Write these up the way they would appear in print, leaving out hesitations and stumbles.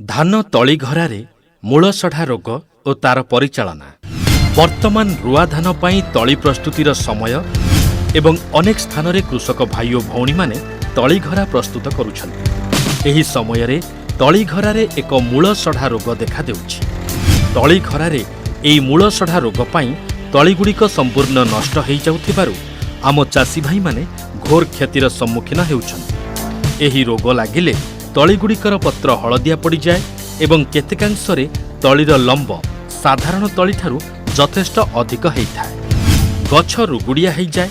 ଧାନ ତଳିଘରାରେ ମୂଳସଢ଼ା ରୋଗ ଓ ତାର ପରିଚାଳନା। ବର୍ତ୍ତମାନ ରୁଆ ଧାନ ପାଇଁ ତଳି ପ୍ରସ୍ତୁତିର ସମୟ ଏବଂ ଅନେକ ସ୍ଥାନରେ କୃଷକ ଭାଇ ଓ ଭଉଣୀମାନେ ତଳିଘରା ପ୍ରସ୍ତୁତ କରୁଛନ୍ତି। ଏହି ସମୟରେ ତଳିଘରାରେ ଏକ ମୂଳସଢ଼ା ରୋଗ ଦେଖାଦେଉଛି। ତଳିଘରାରେ ଏହି ମୂଳସଢ଼ା ରୋଗ ପାଇଁ ତଳିଗୁଡ଼ିକ ସମ୍ପୂର୍ଣ୍ଣ ନଷ୍ଟ ହୋଇଯାଉଥିବାରୁ ଆମ ଚାଷୀ ଭାଇମାନେ ଘୋର କ୍ଷତିର ସମ୍ମୁଖୀନ ହେଉଛନ୍ତି। ଏହି ରୋଗ ଲାଗିଲେ ତଳିଗୁଡ଼ିକର ପତ୍ର ହଳଦିଆ ପଡ଼ିଯାଏ ଏବଂ କେତେକାଂଶରେ ତଳିର ଲମ୍ବ ସାଧାରଣ ତଳିଠାରୁ ଯଥେଷ୍ଟ ଅଧିକ ହୋଇଥାଏ। ଗଛ ରୁଗୁଡ଼ିଆ ହୋଇଯାଏ,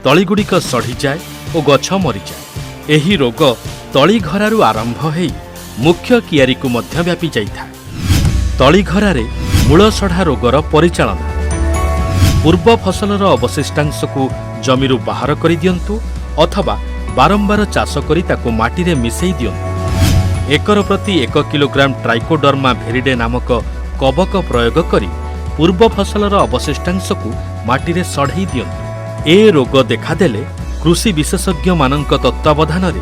ତଳିଗୁଡ଼ିକ ସଢ଼ିଯାଏ ଓ ଗଛ ମରିଯାଏ। ଏହି ରୋଗ ତଳିଘରାରୁ ଆରମ୍ଭ ହେଇ ମୁଖ୍ୟ କିଆରିକୁ ମଧ୍ୟ ବ୍ୟାପି ଯାଇଥାଏ। ତଳିଘରାରେ ମୂଳସଢ଼ା ରୋଗର ପରିଚାଳନା: ପୂର୍ବ ଫସଲର ଅବଶିଷ୍ଟାଂଶକୁ ଜମିରୁ ବାହାର କରିଦିଅନ୍ତୁ ଅଥବା ବାରମ୍ବାର ଚାଷ କରି ତାକୁ ମାଟିରେ ମିଶାଇ ଦିଅନ୍ତୁ। ଏକର ପ୍ରତି 1 କିଲୋଗ୍ରାମ ଟ୍ରାଇକୋଡର୍ମା ଭିରିଡେ ନାମକ କବକ ପ୍ରୟୋଗ କରି ପୂର୍ବ ଫସଲର ଅବଶିଷ୍ଟାଂଶକୁ ମାଟିରେ ସଢ଼େଇ ଦିଅନ୍ତୁ। ଏ ରୋଗ ଦେଖାଦେଲେ କୃଷି ବିଶେଷଜ୍ଞମାନଙ୍କ ତତ୍ତ୍ୱାବଧାନରେ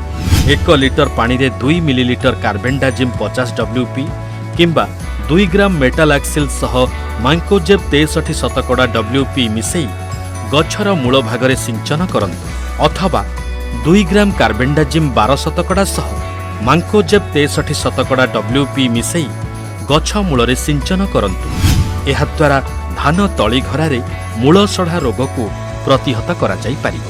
1 ଲିଟର ପାଣିରେ 2 ମିଲିଲିଟର କାର୍ବୋଣ୍ଡାଜିମ୍ 50 ଡବ୍ଲ୍ୟୁପି କିମ୍ବା 2 ଗ୍ରାମ ମେଟାଲାକ୍ସିଲ୍ ସହ ମାଙ୍କୋଜେବ୍ 63% ଡବ୍ଲ୍ୟୁପି ମିଶାଇ ଗଛର ମୂଳ ଭାଗରେ ସିଞ୍ଚନ କରନ୍ତୁ ଅଥବା 2 ଗ୍ରାମ କାର୍ବୋଣ୍ଡାଜିମ୍ 12% ସହ ମାଙ୍କୋଜେବ୍ 63% ଡବ୍ଲ୍ୟୁପି ମିଶାଇ ଗଛ ମୂଳରେ ସିଞ୍ଚନ କରନ୍ତୁ। ଏହାଦ୍ୱାରା ଧାନ ତଳିଘରାରେ ମୂଳସଢ଼ା ରୋଗକୁ ପ୍ରତିହତ କରାଯାଇପାରିବ।